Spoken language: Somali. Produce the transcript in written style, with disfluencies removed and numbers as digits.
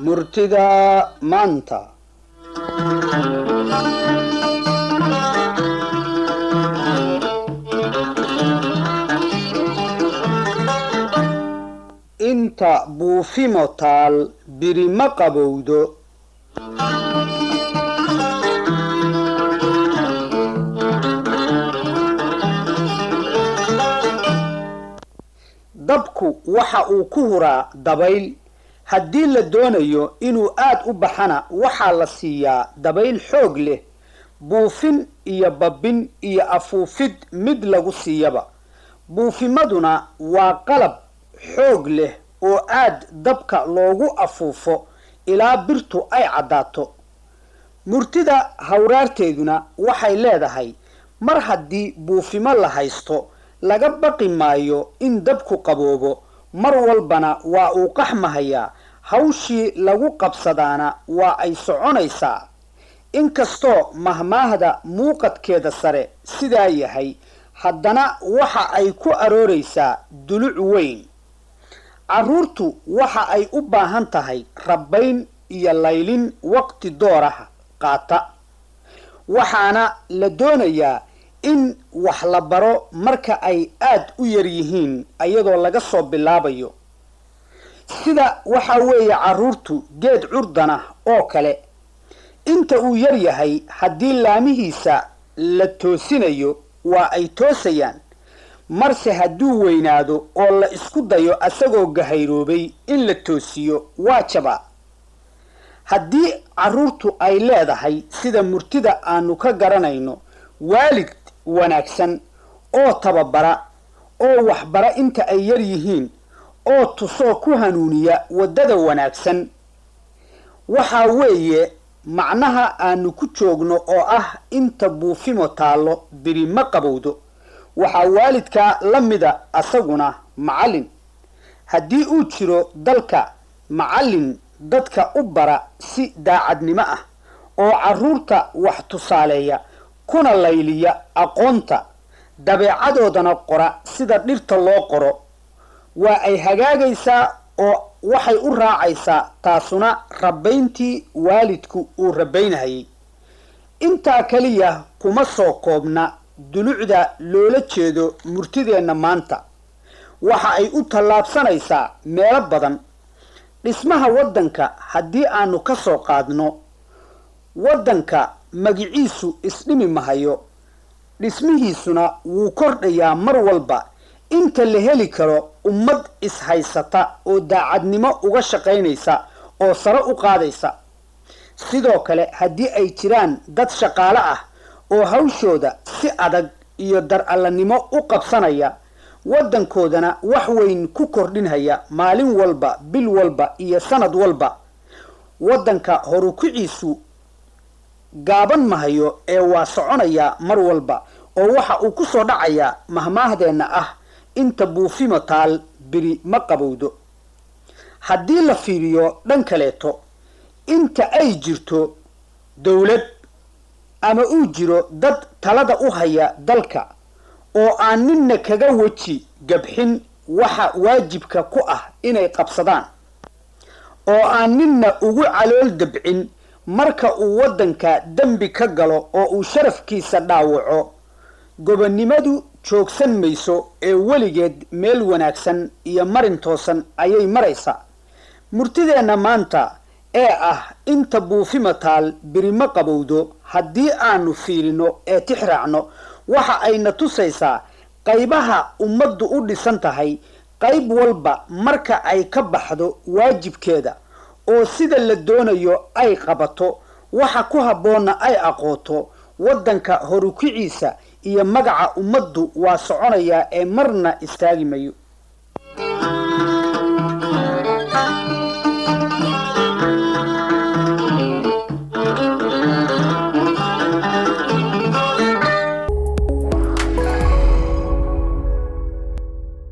Murtida maanta. Inta buufimo taal biri ma qabowdo. Dabku waxa uu ku huraa dabayl. Haddii la doonayo inuu aad u baxana, waxaa la siiyaa dabayl xoog leh. Buufin iyo babbin iyo afuufid mid lagu siiyaba, buufimaduna waa qalab xoog leh oo aad dabka loogu afuufo ilaa birtu ay caddaato. Murtida hawraarteeduna waxay leedahay, mar haddii buufimo la haysto, laga baqi maayo in dabku qaboobo. Mar walbana waa uu qaxmahayaa, hawshii lagu qabsadaana waa ay soconaysaa. Inkastoo mahmaahda muuqadkeeda sare sidaa yahay, haddana waxa ay ku arooraysaa duluc weyn. Carruurtu waxa ay u baahan tahay rabbayn iyo laylin waqti dooraha qaata, waxaana la doonayaa in wax la baro marka ay aad u yar yihiin, iyadoo laga soo bilaabayo. Sida waxaa weeye carruurtu geed curdana oo kale, inta uu yar yahay haddii laamihiisa la toosinayo, waa ay toosayaan. Marse hadduu weynaado oo la isku dayo asagoo gahayroobay in la toosiyo, waa jabaa. Haddii carruurtu ay leedahay, sida murtida aanu ka garanayno, waalid wanaagsan oo tababara oo waxbara inta ay yar yihiin oo tusoo ku hanuuniya waddada wanaagsan, waxaa weeye macnaha aanu ku joogno oo ah inta buufimo taallo biri ma qabowdo. Waxaa waalidkaa la mida asaguna macallin. Haddii uu jiro dalka macallin dadka u bara si daacadnimo ah oo carruurta wax tusaaleeya kuna layliya aqoonta, dabeecadoodana qora sida dhirta loo qoro, waa ay hagaagaysaa oo waxay u raacaysaa taasuna rabbayntii waalidku uu rabbaynahayay. Intaa keliya kuma soo koobna dulucda loola jeedo murtideenna maanta. Waxa ay u tallaabsanaysaa meelo badan. Dhismaha waddanka haddii aanu ka soo qaadno, waddanka magiciisu isdhimi mahayo, dhismihiisuna wuu kordhayaa mar walba inta la heli karo ummad is-haysata oo daacadnimo uga shaqaynaysa oo sare u qaadaysa. Sidoo kale, haddii ay jiraan dad shaqaale ah oo hawshooda si adag iyo dar-allanimo u qabsanaya, waddankoodana wax weyn ku kordhinhaya maalin walba, bil walba iyo sanad walba, waddanka horukiciisu gaaban mahayo ee waa soconayaa mar walba, oo waxa uu ku soo dhacayaa mahmaahdeenna ah inta buufimo taal biri ma qabowdo. Haddii la fiiriyo dhan kaleeto, inta ay jirto dowlad ama uu jiro dad talada u haya dalka oo aan ninna kaga weji gabxin waxa waajibka ku ah inay qabsadaan, oo aan ninna ugu calool dabcin marka uu waddanka dembi ka galo oo uu sharafkiisa dhaawaco, gobonnimadu joogsan mayso ee weligeed meel wanaagsan iyo marin toosan ayay maraysaa. Murtideenna maanta ee ah inta buufima taal biri ma qabowdo, haddii aanu fiirino ee tix raacno, waxa ayna tusaysaa qaybaha ummaddu u dhisan tahay. Qayb walba marka ay ka baxdo waajibkeeda oo sida la doonayo ay qabato, waxa ku habboonna ay aqooto, waddanka horukiciisa iyo magaca ummaddu waa soconayaa ee marna istaagi mayo.